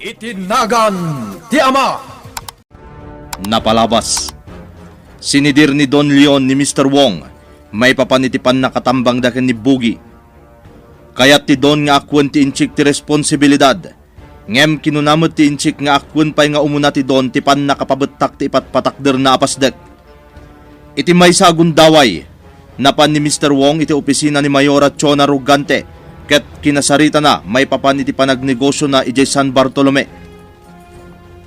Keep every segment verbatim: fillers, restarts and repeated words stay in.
Iti nagan ti Ama. Napalabas, sinidir ni Don Leon ni Mister Wong maipapan iti pannakatambangda ken ni Bugi. Kayat ti Don nga akuen ti Inchik ti responsibilidad, ngem kinuna met ti Inchik nga akuen pay nga umuna ti Don ti pannakapabettak ti ipatpatakderna a pasdek. Iti maysa a gundaway, napan ni Mister Wong iti opisina ni Mayora Chona Rugante ket kinasaritana maipapan iti panagnegosiona idiay San Bartolome.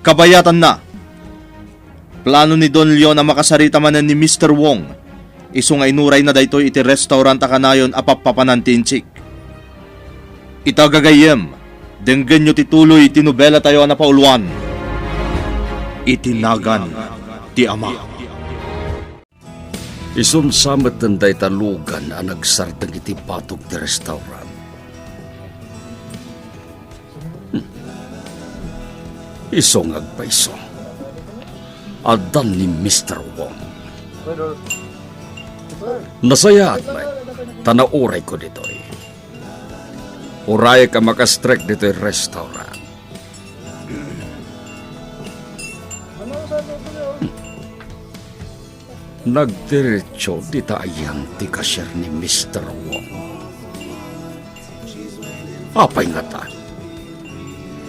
Kabayatanna, plano ni Don Leon a makasarita manen ni Mister Wong, isu nga inurayna daytoy iti restaurant a kanayon a pappapanan ti Inchik. Ita gagayyem, denggenyo ti tuloy ti nobelatayo a napauluan, Iti Nagan ti Ama. Isunsa metten dayta lugan a nagsardeng iti batog ti restaurant. Hmm. Isu nga agpayso, addan ni Mister Wong. Nasayaat met ta naurayko ditoy. Urayek a makastrek ditoy restaurant. Nagdiretso dita ayan ti cashier ni Mister Wong. Apay ngata?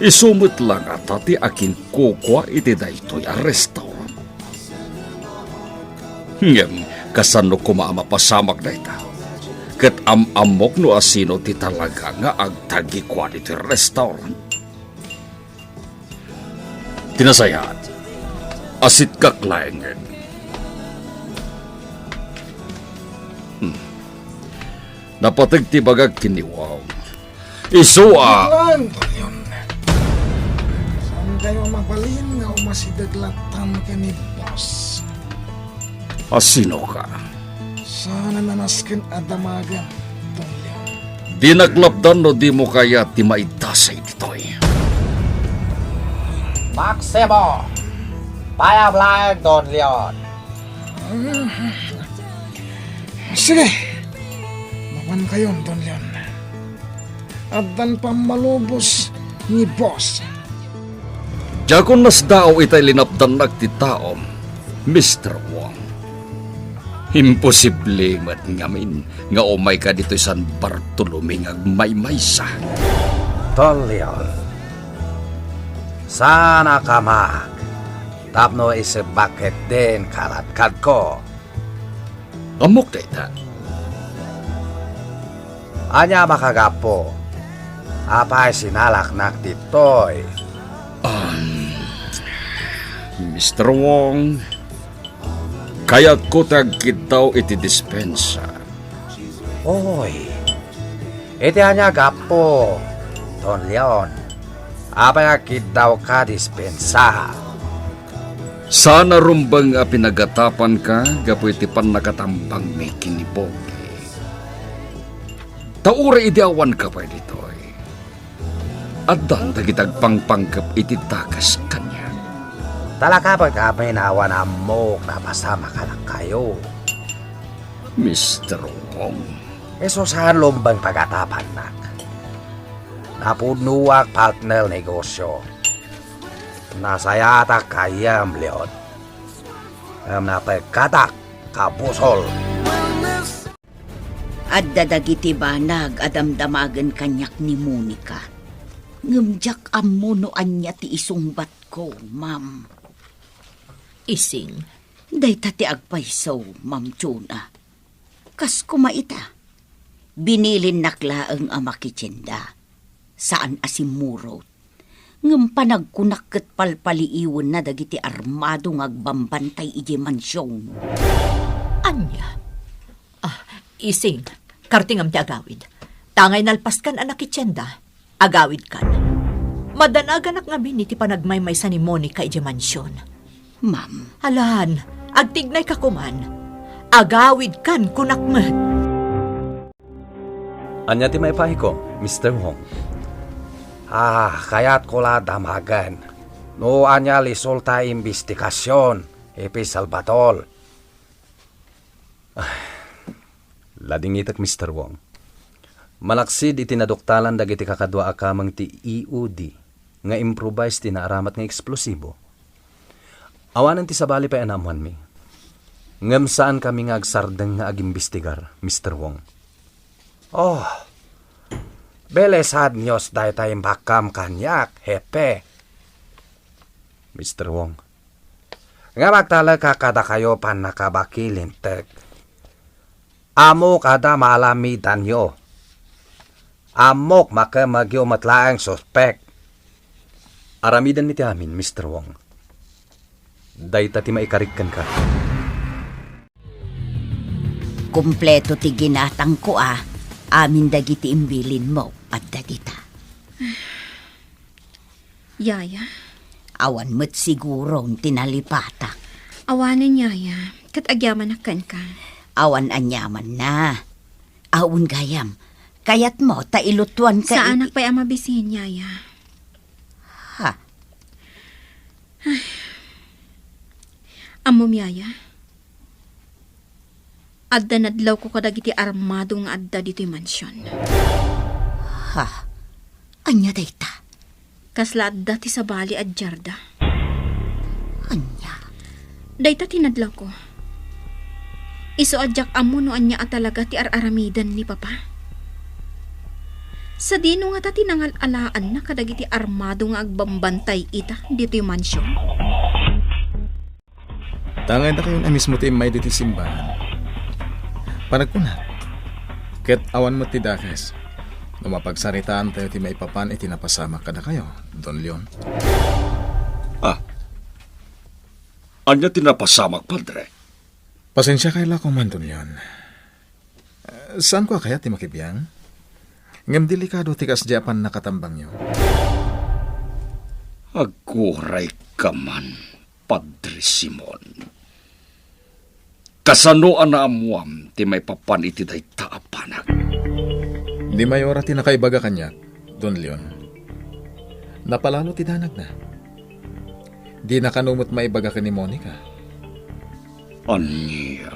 Isu met la ngata ti akinkukua iti daytoy a restaurant? Ngem kasano koma a mapasamak dayta? Ket am-ammok no asino ti talaga nga agtagikua ditoy restaurant. Ti nasayaat, asitkak laengen. Hmm. Napateg ti bagak ken ni Wong. Isu a Wait lang, Don Leon. Saan kayo mabalin nga umasideg latan ken ni boss? Asino ka? Saan a nasken a damagen, Don Leon? Dinak lapdan no dimo kayat ti maidasay ditoy. Maximo! Payam laeng, Don Leon! Sige, mapan kayon, Don Leon. Addan pammalubos ni boss. Diakon nasdaaw itay linapdannak ti taom, Mister Wong. Imposible met ngamin nga umayka ditoy San Bartolome nga agmaymaysa. Don Leon, saan a kamak tapno isebbak ketdin kaladkadko. Ammok dayta. Ania makagapu? Apay sinalaknak ditoy? Um, Mister Wong, kayatko ti agkiddaw iti dispensa. Oy, iti ania gapu, Don Leon? Apay agkiddawka dispensa? Saan a rumbeng a pinagatapanka gapu iti pannakatambangmi ken ni Bogi. Ta uray idi awanka pay ditoy, addan dagiti agpangpanggep iti dakes kaniak. Talakapek amin awan ammok napasamak kadakayo. Mister Wong. Isu saan rumbeng pagatapannak. Napudnoak partner negosyo. Nasayaatak gayyem, Leon. Ngem napekkatak, kabusol. Adda dagiti banag a damdamagen kaniak ni Monica. Ngem diak ammo no ania ti isungbatko, ma'am. Ising. Dayta ti agpayso, Ma'am Chona. Kas koma ita, binilinnak laeng a makitienda. Saan a simmurot. Ngem panagkunak ket palpaliiwenna dagiti armado nga agbambantay idiay mansion. Ania? Ah, Ising, kartingam ti agawid. Tangay nalpaskan a nakitienda. Agawidkan. Madanaganak ngamin iti panagmaymaysa ni Monica idiay mansion. Ma'am. Alan, agtignayka koman. Agawidkan, kunak met. Ania ti maipaayko, Mister Wong? Ah, kayatko la damagen no ania resulta imbestigasion, Epi Salvador. Ah, ladingitek, Mister Wong. Malaksid iti naduktalan dagiti kakadua a kameng ti E O D, nga improvise ti naaramat nga eksplosibo. Awanen ti sabali pay a naammoanmi. Ngem saankami nga agsardeng nga agimbestigar, Mister Wong. Oh, bale sad news dayta imbagam kaniak, Hepe. Mister Wong. Nga magtalek kadakayo pannakabaki, Linteg. Ammok a maalamidanyo. Ammok makemmegyo met laeng suspek. Aramidenmi ti amin, Mister Wong. Dayta ti maikarik kenka. Kompleto ti ginatangko a. Amin dagiti imbilinmo adda dita. Yaya? Awan met siguro ti nalipatak. Awanen, Yaya. Ket agyamanak kenka. Awan aniamanna. Awan gayam. Kayatmo ta ilutuanka Saanak iti pay a mabisin, Yaya. Ha? Ammom, Yaya? Adda nadlawko kadagiti armado nga adda ditoy mansion. Ha? Ania dayta? Kasla adda ti sabali a diarda. Ania? Dayta ti nadlawko. Isu a diak ammo no ania a talaga ti ar-aramiden ni Papa. Sadino ngata ti nangal-alaanna kadagiti armado nga agbambantay ita ditoy mansion? Tangay dakayon a mismo ti immay ditoy simbahan. Panagkunak, ket awan met ti dakes no mapagsaritaantayo ti maipapan iti napasamak kadakayo, Don Leon. Ah. Ania ti napasamak, Padre? Pasensiakay la koman, Don Leon. Saanko a kayat ti makibiang? Ngem delikado ti kasdiay a pannakatambangyo. Agurayka man, Padre Simon. Kasano a naammuam ti maipapan iti dayta a banag? Ni Mayora ti nakaibaga kaniak, Don Leon. Napalalo ti danagna. Dina kano met maibaga ken ni Monica. Ania?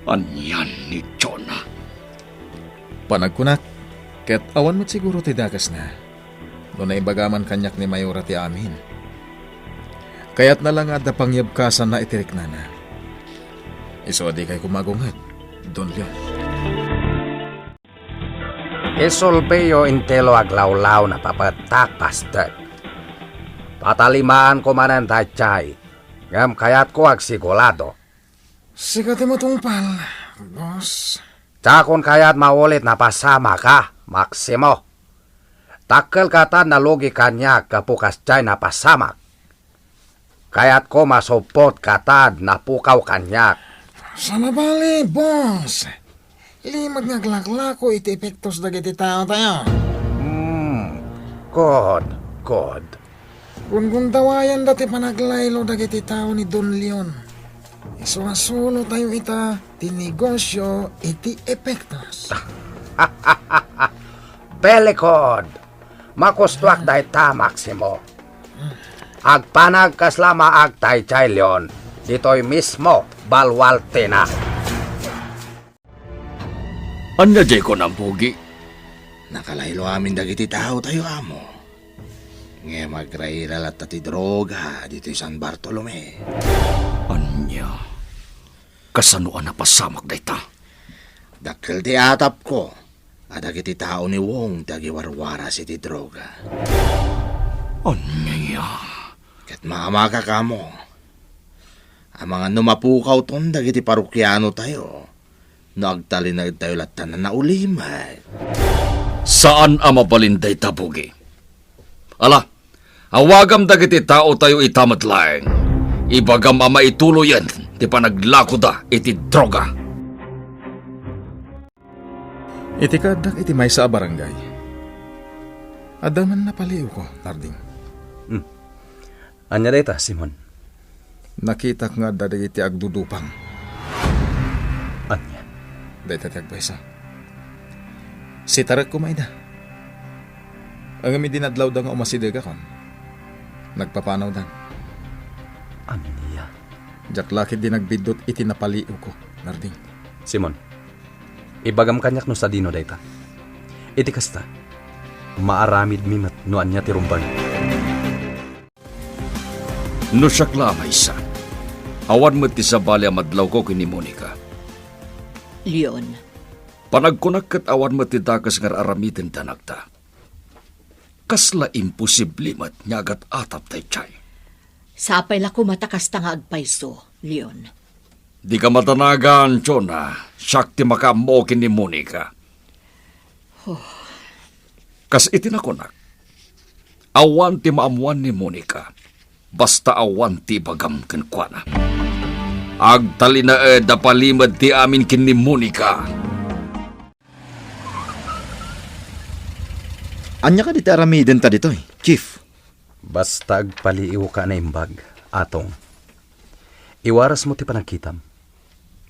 Anian ni Jonah? Panagkunak, ket awan met siguro ti dakesna. No naibaga man kaniak ni Mayora ti amin. Kayatna la nga adda pangyebkasanna iti riknana. Isu a dikay koma agunget, Don Leon. Isulbiyo intelo aglawlaw napapettak, Pastor. Patalimaanko manen daydiay, ngem kayatko agsigurado. Sika ti matungpal, boss. Diakon kayat maulit napasamak, a, Maximo. Dakkel katan nalugi kaniak gapu kasdiay napasamak. Kayatko masupot katan napukaw kaniak. Saan a bali, boss. Limed nga aglaklako iti epektos dagiti taotayo. Hmm, good, good. Gunggundawayan da ti panaglaylo dagiti tao ni Don Leon. Isu a sulotayo ita ti negosio iti epektos. Bellikod! Makustoak dayta, Maximo. Agpanag kasla maag daydiay Leon ditoy mismo balwaltina. Ania diay kunam, Pogi? Nakalaylo amin dagiti taotayo, amo. Ngem agraira latta ti droga ditoy San Bartolome. Ania? Kasano a napasamak dayta? Dakkel ti atapko a dagiti tao ni Wong ti agiwarwaras iti droga. Ania? Ket maamakak, amo. Amangan no mapukawton dagiti parokianotayo no agtalinaedtayo latta a naulimek. Saan a mabalin dayta, Pogi. Ala, awagam dagiti taotayo ita met laeng. Ibagam a maituloyen ti panaglakoda iti droga. Iti kaaddak iti maysa a barangay, adda man napaliiwko, Narding. Hmm. Ania dayta, Simon? Nakitak nga adda dagiti agdudupang. Ania? Dayta ti agpayso. Sitarek koma ida. Ngem idi nadlawda nga umasidegakon, nagpapanawdan. Ania? Diak la ketdi nagbiddut iti napaliiwko, Narding. Simon, Ibagam kaniak no sadino dayta. Iti kasta, maaramidmi met no ania ti rumbeng. No siak la a maysa, awan met ti sabali a madlawko ken ni Monica. Leon. Panagkunak ket awan met ti dakes nga ar-aramiden danagta. Kasla imposible met nga agat-atap daydiay. Sapay la koma ta kasta nga agpayso, Leon. Dika madanagan, Jonah. Siak ti makaammo ken ni Monica. Oh. Kas iti nakunak, awan ti maammoan ni Monica, basta awan ti ibagam kenkuana. Agtalinaed a palimed ti amin ken ni Monica. Ania kadi ti aramidenta ditoy, Chief? Basta agpaliiwka a naimbag, Atong. Iwarasmo ti panagkitam.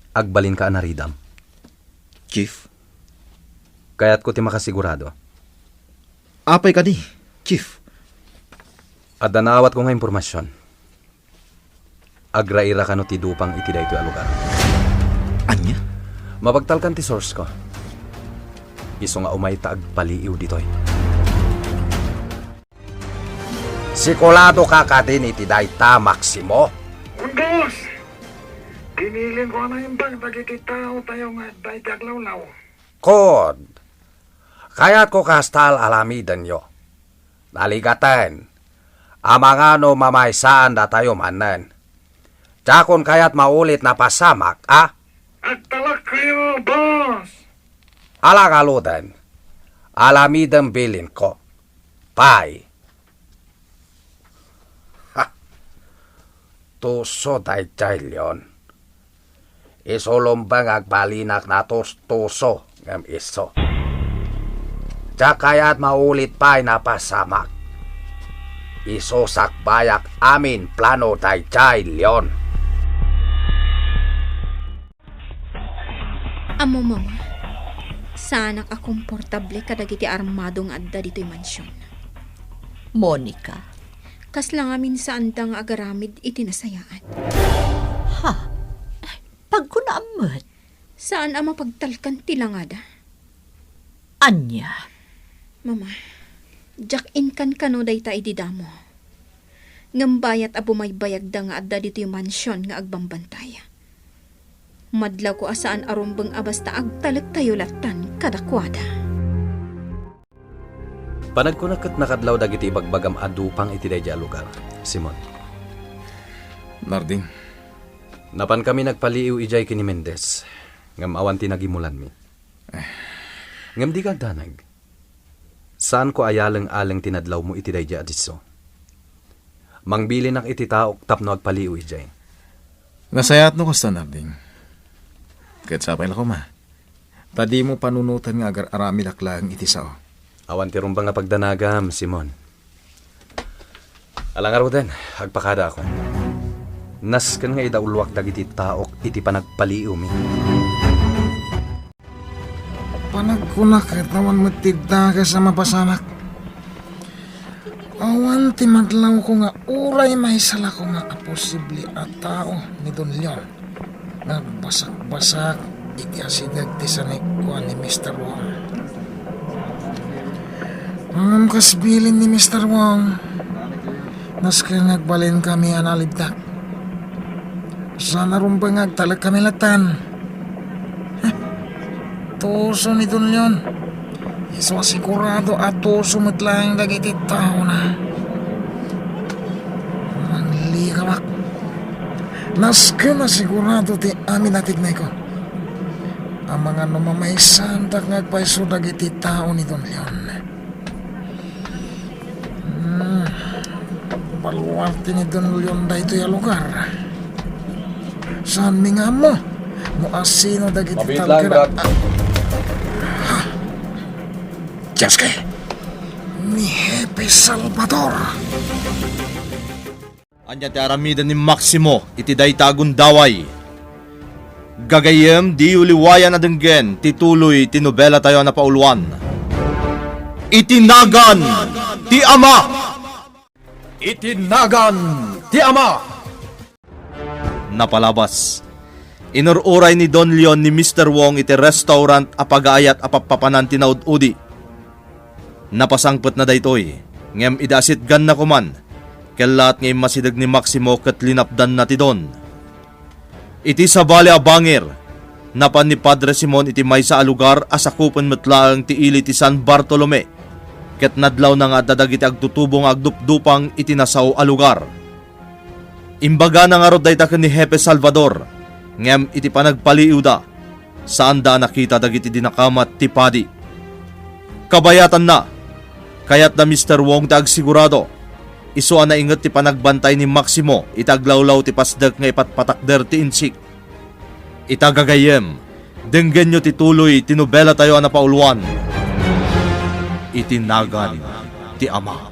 Agbalinka a naridam. Chief? Kayatko ti makasigurado. Apay kadi, Chief? Adda naawatko nga impormasion. Agraira kano ti dupang iti daytoy a lugar. Ania? Mapagtalkan ti source ko. Isu nga umay ta agpaliiw ditoy. Sigurado ka kadin iti dayta, Maximo? Wen, boss! Binilinko a naimbag dagiti taotayo nga adda iti aglawlaw. Kud, kayatko kasta al-aramidenyo. Naligaten, amangan no mamaysaan datayo manen. Diakon kayat maulit napasamak, a? Agtalekkayo, boss! Ala ngaruden, aramiden bilinko. Pay. Ha! Tuso daydiay, Leon. Isu rumbeng nga agbalinak natustuso ngem isu. Diak kayat maulit pay napasamak. Isu sakbayak amin plano daydiay, Leon. Ammom, Mama, saanak a komportable kadagiti armado nga adda ditoy mansion. Monica? Kasla ngamin saanda nga agaramid iti nasayaat. Ha? Pagkunaam met? Saan a mapagtalkan ti langada. Ania? Mama, diak inkan kano dayta idi damo. Ngem bayat a bumaybayagda nga adda ditoy mansion nga agbambantay. Madlawko a saan a rumbeng a basta agtalektayo lattan kadakuada. Panagkunak ket nakadlaw dagiti ibagbagam a dupang iti daydiay a lugar, Simon. Narding. Napankami nagpaliiw idiay ken ni Mendez, ngem awan ti nagimulanmi. Eh. Ngem dika agdanag. Saanko a yaleng-aleng ti nadlawmo iti daydiay a disso. Mangbilinak iti taok tapno agpaliiw idiay. Nasayaat no kasta, Narding. Ket sapay la koma. Ta dimo panunoten nga agar-aramidak laeng iti sao. Awan ti rumbeng a pagdanagam, Simon. Ala ngaruden, agpakadaakon. Nasken nga idauloak dagiti taok iti panagpaliiwmi. Panagkunak ket awan met ti dakes a mapasamak. Awan ti madlawko nga uray maysa la koma a posible a tao ni Don Leon nga agbasakbasak iti asideg ti sanikua ni Mister Wong. Ngem kas bilin ni Mister Wong, nasken nga agbalinkami a nalibdak. Saan a rumbeng nga agtalekkami lattan. Heh, tuso ni Don Leon. Isu a sigurado a tuso met laeng dagiti taona. Manglikawak. Nasken a sigurado ti amin a tignayko. Amangan no mamaysaandak nga agpayso dagiti tao ni Don Leon. Hmm. Baluarte ni Don Leon daytoy a lugar. Saanmi nga ammo no asino dagiti Mabiit lang, talker a Brad. Ha? Dios ke! Ni Hepe Salvador! Ania ti aramiden ni Maximo iti dayta a gundaway? Gagayyem, diyo liwayan a denggen ti tuloy ti nobelatayo a napauluan, Iti Nagan ti Ama. Iti Nagan ti Ama. Napalabas, Inur-uray ni Don Leon ni Mister Wong iti restaurant a pagaayat a pappapanan ti naud-udi. Napasangpetna daytoy, ngem idi asitganna koman, kellaat nga immasideg ni Maximo ket linapdanna ti Don. Iti sabali a bangir, napan ni Padre Simon iti maysa a lugar a sakupen met laeng ti ili ti San Bartolome, ket nadlawna nga adda dagiti agtutubo nga agdupdupang iti nasao a lugar. Imbagana ngarud dayta ken ni Hepe Salvador, ngem iti panagpaliiwda, saanda a nakita dagiti dinakamat ti padi. Kabayatanna, kayatda Mister Wong ti agsigurado, isu a nainget ti panagbantay ni Maximo iti aglawlaw ti pasdek nga ipatpatakder ti insik. Ita gagayyem, denggenyo ti tuloy ti nobelatayo a napauluan, Iti Nagan ti Ama.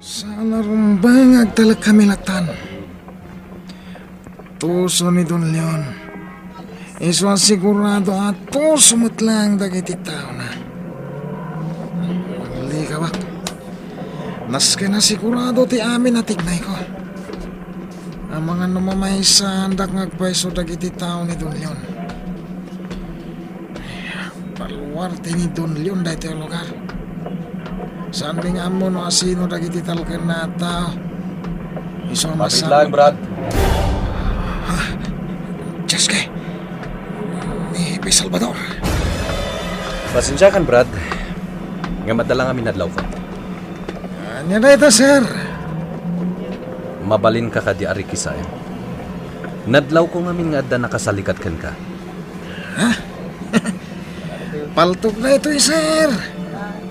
Saan a rumbeng nga agtalek kami latan. Tuso ni Don Leon. Isu a sigurado a tuso met laeng dagiti taona. Manglikawak. Nasken a sigurado ti amin a tignayko. Amangan no mamaysaandak nga agpayso dagiti tao ni Don Leon. Baluarte ni Don Leon daytoy a lugar. Saanmi nga ammo no asino dagiti talkenna a tao. Isu a Mabit masapul- lang, Brad. Ah, Dios kay. Ni Hepe Salvador. Pasensiakan, Brad. Nga madala nga minadlaw ko. Ania dayta, sir? Mabalinka kadi a rikisaem? Nadlawko ngamin nga adda nakasalikat kenka. Ha? Paltok daytoy, sir.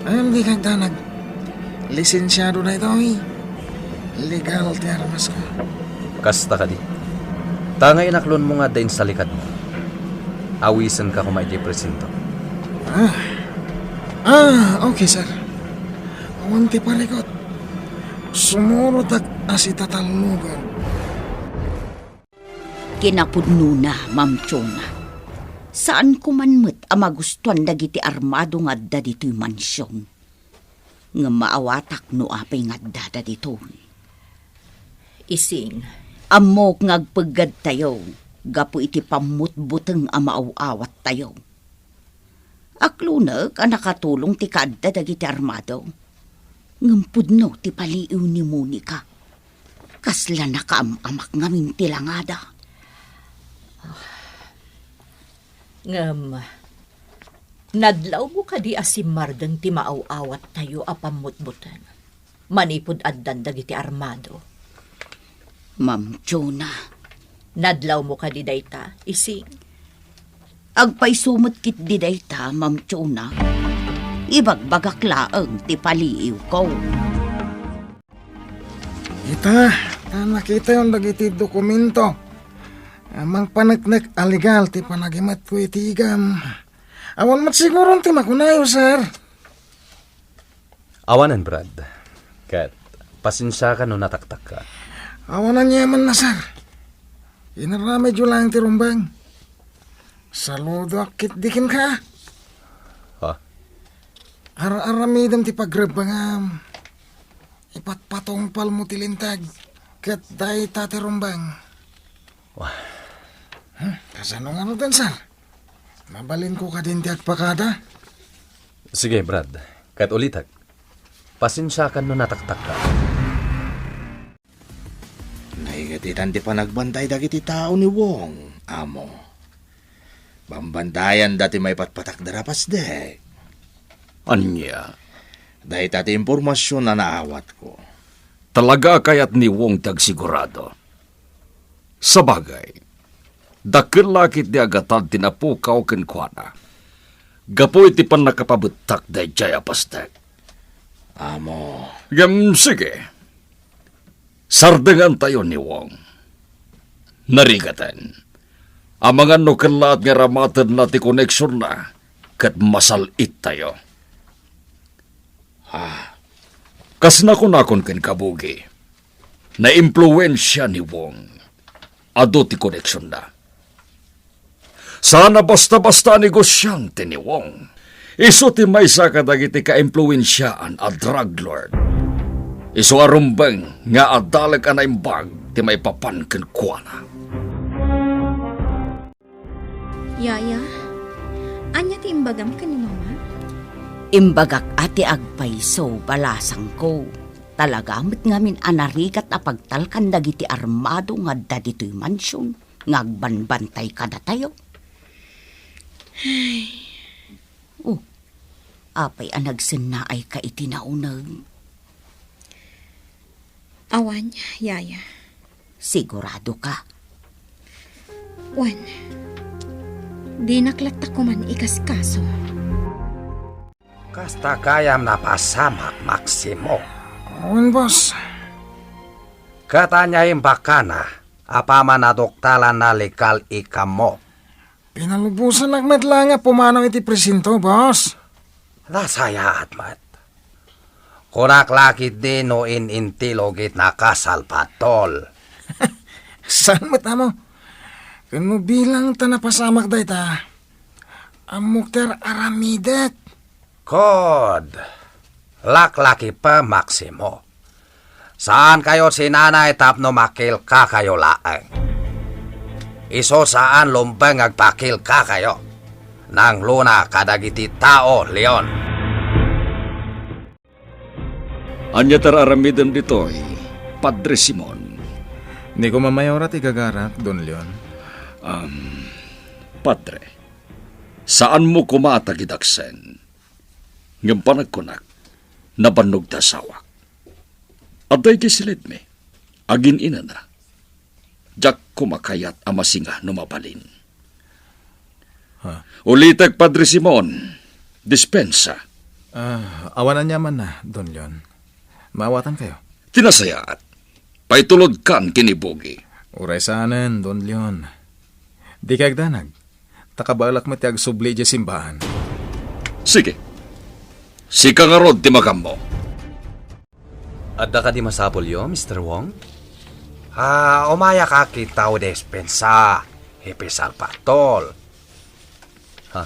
Ngem dika agdanag. Lisensiado daytoy. Legal ti armasko. Kasta kadi. Ta nga inaklonmo nga adda insalikatmo, awisenka koma idiay presinto. Ah. Ah, okay, sir. Awan ti parikut. Sumurotak a sitatallogen. Kinapudnona, Ma'am Chona. Saanko man met a magustuan dagiti armado nga adda ditoy mansion. Ngem maawatak no apay nga adda ditoy. Ising. Ammok nga agpeggadtayo gapu iti pammutbuteng a maaw-awattayo. Aklonek a nakatulong ti kaadda dagiti armado, ngem pudno ti paliiw ni Monica. Kasla nakaam-amak ngamin ti langada. Ngem, nadlawmo kadi a simmardeng ti maaw-awattayo a pammutbuteng manipud addan dagiti armado? Ma'am Chona. Nadlawmo kadi dayta, Ising? Agpayso met ketdi dayta, Ma'am Chona. Ibagbagak laeng ti paliiwko. Ita, ta nakitayon dagiti dokumento a mangpaneknek a legal ti panagimetko iti igam. Awan met siguron ti makunayo, sir. Awanen, Brad. Ket, pasensiaka no nataktakka. Awan aniamanna, sir. Inaramidyo laeng ti rumbeng. Saludoak ketdi kenka. Ha? Ar-aramidem ti pagrebbengam. Ipatpatungpalmo ti linteg ket dayta ti rumbeng. Wah. Hmm, kasano ngaruden, sir? Mabalinko kadin ti agpakada? Sige, Brad. Ket ulitek, pasensiakan no nataktakka. Naigatitan ti panagbantay dagiti tao ni Wong, amo. Bambantayanda ti maipatpatakder a pasdek. Ania? Dayta ti impormasion a naawatko. Talaga a kayat ni Wong ti agsigurado. Sabagay, dakkel la ketdi a gatad ti napukaw kenkuana gapu iti pannakapabettak daydiay a pasdek. Amo. Ngem sige, sardengantayo ni Wong. Narigaten, amangan no kellaat nga aramatenna ti koneksionna ket masal-ittayo. Ah. Kas nakunakon kenka, Bugi, naimpluensia ni Wong. Adu ti koneksionna. Saan a basta-basta a negosiante ni Wong. Isu ti maysa kadagiti kaimpluensiaan a drug lord. Isu a rumbeng nga adalek a naimbag ti maipapan kenkuana. Yaya, ania ti imbagam ken ni Mama? Imbagak a ti agpayso, balasangko. Talaga met ngamin a narigat a pagtalkan dagiti armado nga adda ditoy mansion nga agbanbantay kadatayo. Ay. Oh, apay a nagsennaayka iti nauneg? Awan, Yaya. Sigurado ka? Wen, dinak latta koman ikaskaso. Kasta gayam napasamak, Maximo. Wen, boss. Ket ania imbagana, apaman a doktalan na legal ikammo? Pinalubosanak met laeng a pumanaw iti presinto, boss. Nasayaat met. Kunak la ketdi no in-intilog iti nakasalpadtol. Saan met amo? Ken no bilang ta napasamak dayta, ammok ti ar-aramidek. Kud, laklaki pa, Maximo. Saankayo sinanay tapno makilkakayo laeng. Isu saan lumbeng agpakilkakayo. Nangluna kadagiti tao, Leon. Ania ti ar-aramidem ditoy, Padre Simon? Ni Kumamayora ti gagarak, Don Leon. Um, Padre, saanmo koma a tagidaksen. Ngem panagkunak, nabannog ti asawak. Adda idiay silidmi, agin-inana. Diak koma kayat a masinga no mabalin. Ha? Ulitek, Padre Simon, dispensa. Ah, awan aniamanna, Don Leon. Maawatankayo. Ti nasayaat, paitulodkan ken ni Bogi. Uray saanen, Don Leon. Dika agdanag. Ta kabaelak met ti agsubli idiay simbaan. Sige. Sika ngarud ti magammo. Adda kadi masapulyo, Mister Wong? Ah, umayak a kita idiay despensa, Hepe Salvatol. Ha?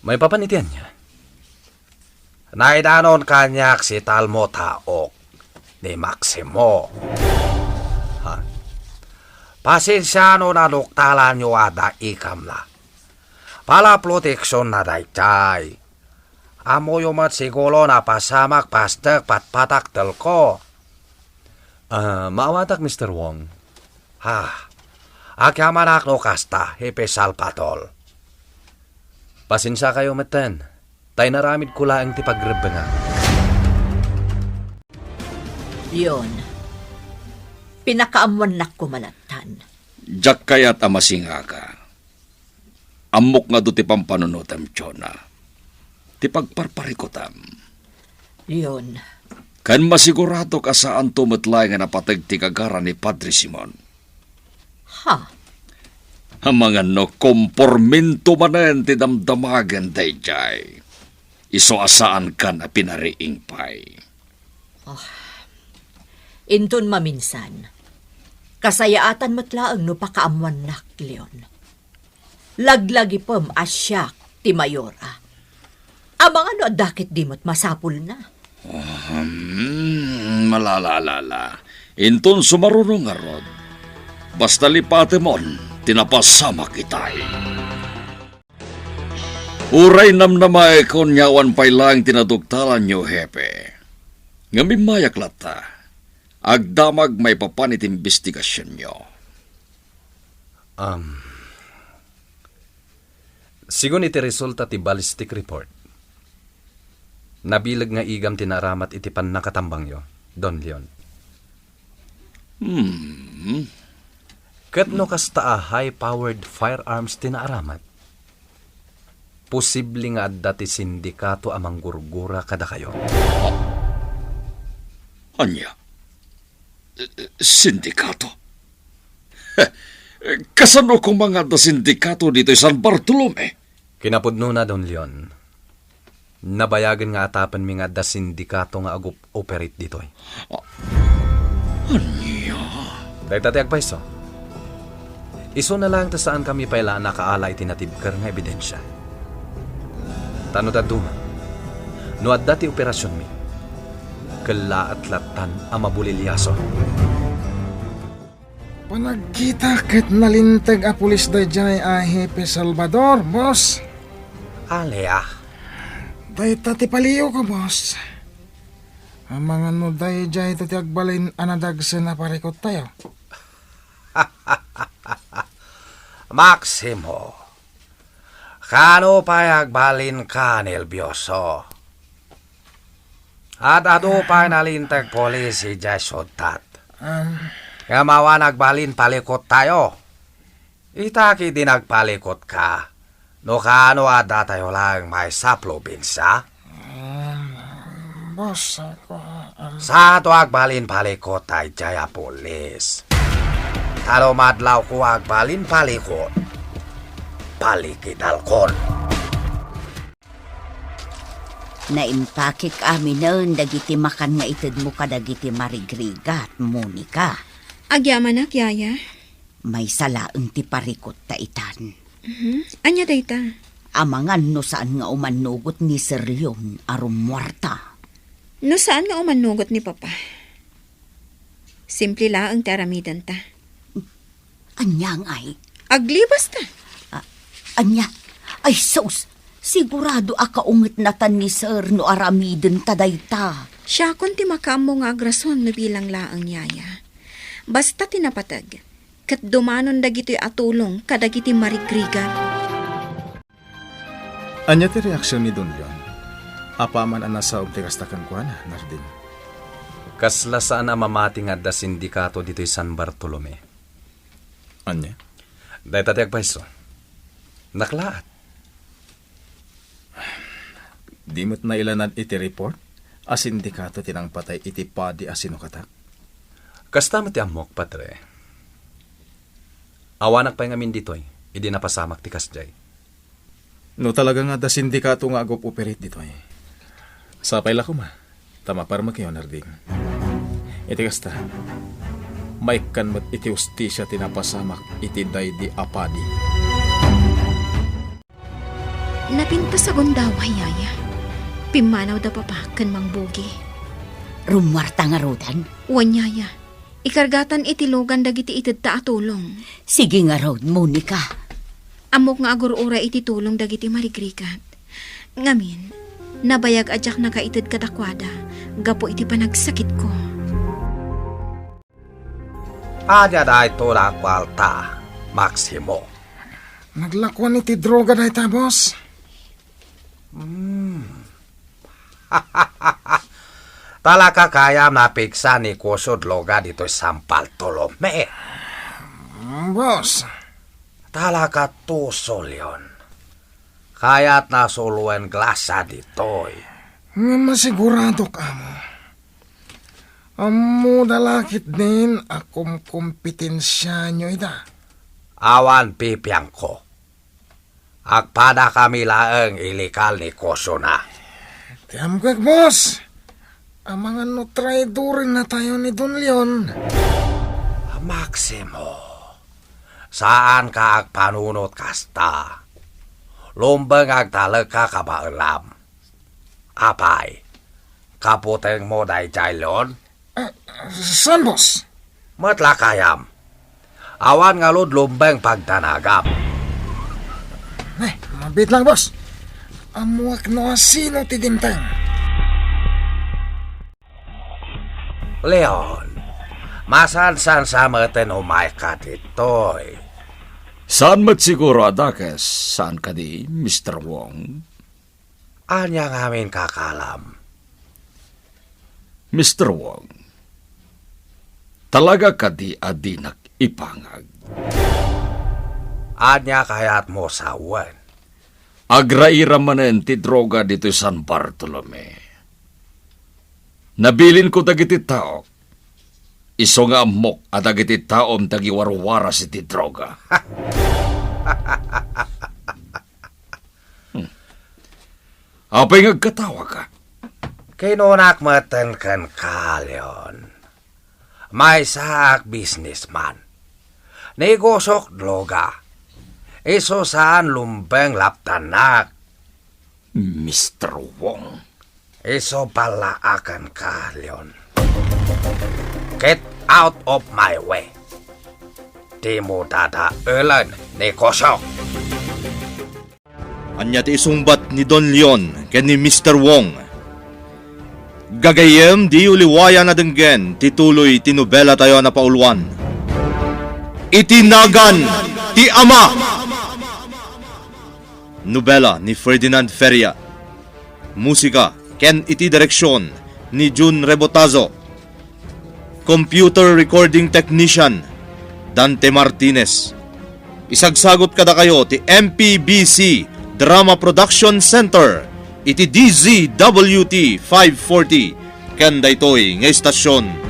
Maipapan iti ania? Naidanon kaniak si talmo taok, ni Maximo. Ha? Pasensia no naduktalanyo a daikam la. Pala proteksionna daydiay. Ammoyo met siguro napasamak pastek patpataktelko. Ah, maawatak, Mister Wong. Ha, agyamanak no kasta, Hepe Salvatol. Pasensiakayo metten, ta inaramidko laeng ti pagrebbengak. Leon, pinakaammoannak koma lattan. Diak kayat a masingaka. Ammok nga adu ti pampanunotem, Jonah. Ti pagparparikutem. Leon. Ken masiguradok a saanto met laeng nga napateg ti gagara ni Padre Simon. Ha? Amangan no kompormento manen ti damdamagen daydiay. Isu a saankan a pinariing pay. Ah, inton maminsan, kasayaatan met laeng no pakaammoannak, Leon. Laglagipem a siak ti mayora. Amangan no adda ketdi met masapulna. Ahem, malalalala. Inton sumaruno ngarud, basta lipatemon ti napasamak itay. Uray namnamaek a awan pay laeng ti naduktalanyo, Hepe. Ngem immayak latta, agdamag maipapan iti imbestigasionyo. Um, Sigun iti resulta ti ballistic report, nabileg nga igam ti naaramat iti pannakatambangyo, Don Leon. Hmm. Ket no kasta a high-powered firearms ti naaramat, posible nga adda ti sindikato a manggurgura kadakayo. Ah. Ania? Sindikato? Kasano koma nga adda sindikato ditoy San Bartolome? Kinapudnona, Don Leon, nabayagen nga atapenmi nga adda sindikato nga agup-operate ditoy. Ah, ania? Dayta ti agpayso. Isuna laeng ta saankami pay la a nakaala iti natibker nga ebidensia. Ta no dadduma, no adda ti operasionmi, kellaat lattan a mabuliliason. Nagkita ket nalinteg a pulis daydiay a Hepe Salvador, boss. Ania? Dayta ti palio ko, boss. Amangan no daydiay to ti agbalin a nadagsen a parikut tayo. Maximo, kaano pay agbalinka nerbioso? Ad-adu pay nalinteg pulis idiay siudtat. Um, Ngem awan agbalin palikut tayo. Ita ketdi nagpalikut ka. No kaano adda tayo laeng maysa a probinsia? Um, boss, ako, um, Saan to agbalin palikut daydiay a pulis? Ta no madlawko agbalin palikut, palikidalkon. Naimpakek aminen dagiti makan nga itedmo kadagiti marigrigat, Monica. Agyamanak, Yaya. Maysa laeng ti parikut ta itan. Mhm. Ania dayta? Amangan no saan nga umannugot ni Sir Leon a rummuarta. No saan nga umannugot ni Papa? Simple laeng ti aramidenta. Ania ngay? Aglibasta. A-, ania? Ay, sus! Sigurado a kaungetnatan ni Sir no aramidenta dayta. Siakon ti makaammo nga agrason no bilang laeng, Yaya. Basta ti napateg, ket dumanon dagitoy a tulong kadagiti marigrigat. Ania ti reaksion ni Don Leon? Apaman a nasaom ti kasta kenkuana, Narding? Kasla saan a mamati nga adda sindikato ditoy San Bartolome. Ania? Dayta ti agpayso. Naklaat. Di met nailanad iti report a sindikato ti nangpatay iti padi a sinukatak? Kasta met ti ammok, Patre. Awanak pay ngamin ditoy, idi napasamak ti kasdiay. No talaga nga adda sindikato nga agup-operate ditoy, sapay la koma ta maparmekyo, Narding. Iti kasta, maikkan met iti hustisia ti napasamak iti daydi a padi. Napintas a gundaway, Yaya. Pimmanaw da Papa ken Mang Bugi. Rummuarta ngaruden? Wen, Yaya. Ikargatan iti lugan dagiti itedta a tulong. Sige ngarud, Monica. Ammok nga agur-uray iti tulong dagiti marigrigat. Ngamin, nabayag a diak nakaited kadakuada gapu iti panagsakitko. Ania daytoy a kuarta, Maximo? Naglakuan iti droga dayta, boss. Hmm. Talaga kayam napigsa ni Kuso Dloga ditoy San Bartolome? Mm, boss. Talaga tuso, Leon. Kayat na soloen glasa ditoy. Nga masiguradok, amo. Ammoda la ketdin a kumkompetensianyo ida. Awan pipiangko. Agpadakami laeng ilegal ni Kusona. Ti amkek, boss. Amangan no traidoren natayo ni Don Leon. Maximo, saanka agpanunot kasta. Lumbeng agtalekka kabaelam. Apay, kaputengmo daydiay Leon? Ah, saan, boss? Met la kayam. Awan ngarud lumbeng pagdanagam. Eh, mabiit lang, boss. Ammoak no asino ti dimteng. Leon, masansan sa meten umayka ditoy. Saan met siguro a dakes, saan kadi, Mister Wong? Ania ngamin kakalam? Mister Wong, talaga kadi a dinak ipangag? Ania kayatmo sawen? Agraira manen ti droga ditoy San Bartolome. Nabilinko dagiti taok, isu nga ammok a dagiti taom ti agiwarwaras iti droga. Hmm. Apay nga agkatawaka? Kinunak metten kenka, Leon. Maysaak businessman. Negosok droga. Isu saan lumbeng laptannak. Mister Wong. Isu pallaakanka, Leon. Get out of my way. Dimo dadaelen, negosyo. Ania ti isungbat ni Don Leon ken ni Mister Wong? Gagayyem, diyo liwayan a denggen ti tuloy ti nobelatayo a napauluan, Iti Nagan ti Ama. Nobela ni Ferdinand Feria. Musika ken iti direksion ni Jun Rebotazo. Computer recording technician, Dante Martinez. Isagsagut kadakayo ti M P B C Drama Production Center iti D Z W T five forty ken daytoy nga istasyon.